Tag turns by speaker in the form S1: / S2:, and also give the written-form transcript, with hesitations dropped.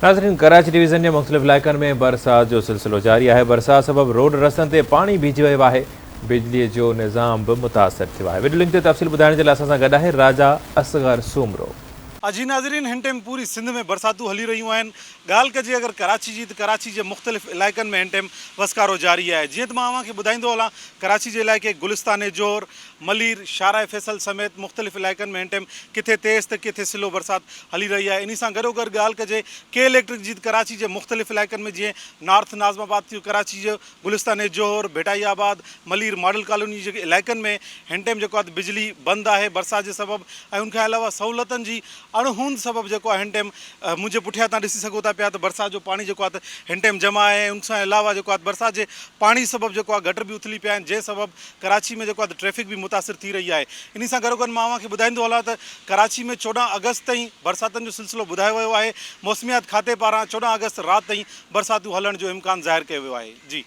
S1: ناظرين ڪراچي ڊويزن جي مختلف علائقن ۾ برسات جو سلسلو جاري آهي، برسات سبب روڊ رستن تي پاڻي بيهجي ويو آهي، بجلي جو نظام به متاثر ٿيو آهي. وڊيو لنڪ تي تفصيل ٻڌائڻ جي لاء اسان سان گڏ آهي راجا اصغر سومرو.
S2: جي ناظرين هن ٽيم پوري سنڌ ۾ برساتون هلي رهيون آهن ڳالهه ڪجي اگر ڪراچي جي ته ڪراچي جي مختلف علائقن ۾ هن ٽيم وسڪارو جاري آهي جيئن ته مان اوهان کي ٻڌائيندو هلان ڪراچي جي علائقي گلستان جوهر ملير، شاهراهه فيصل سميت مختلف علائقن ۾ هن ٽيم ڪٿي تيز ته ڪٿي سلو برسات هلي رهي آهي انهي سان گڏوگڏ ڳالهه ڪجي ڪي اليڪٽرڪ جي ته ڪراچي جي مختلف علائقن ۾ جيئن نارٿ ناظم آباد ٿيو ڪراچي جو گلستان جوهر، ڀٽائي آباد، ملير ماڊل ڪالوني جي علائقن ۾ هن ٽيم جيڪو آهي ته بجلي بند آهي برسات جي سبب ۽ ان کان علاوه سهولتن جي اڻ هوند سبب جيڪو آهي هن ٽيم منهنجي پٺيان تان ڏسي سگهو ٿا پيا ته برسات جو پاڻي جيڪو آهي ته هن ٽيم جمع آهي ۽ ان سان علاوه جيڪو آهي ته برسات جي پاڻي سبب جيڪو آهي گٽر به اٿلي پيا آهن جنهن سبب ڪراچي ۾ جيڪو آهي ته ٽريفڪ به متاثر ٿي رهي آهي انهي سان گڏوگڏ مان اوهان کي ٻڌائيندو هلان ته ڪراچي ۾ 14 آگسٽ تائين برساتن جو سلسلو ٻڌايو ويو آهي موسميات کاتي پاران 14 آگسٽ رات تائين برساتون هلڻ جو امڪان ظاهر ڪيو ويو آهي جي.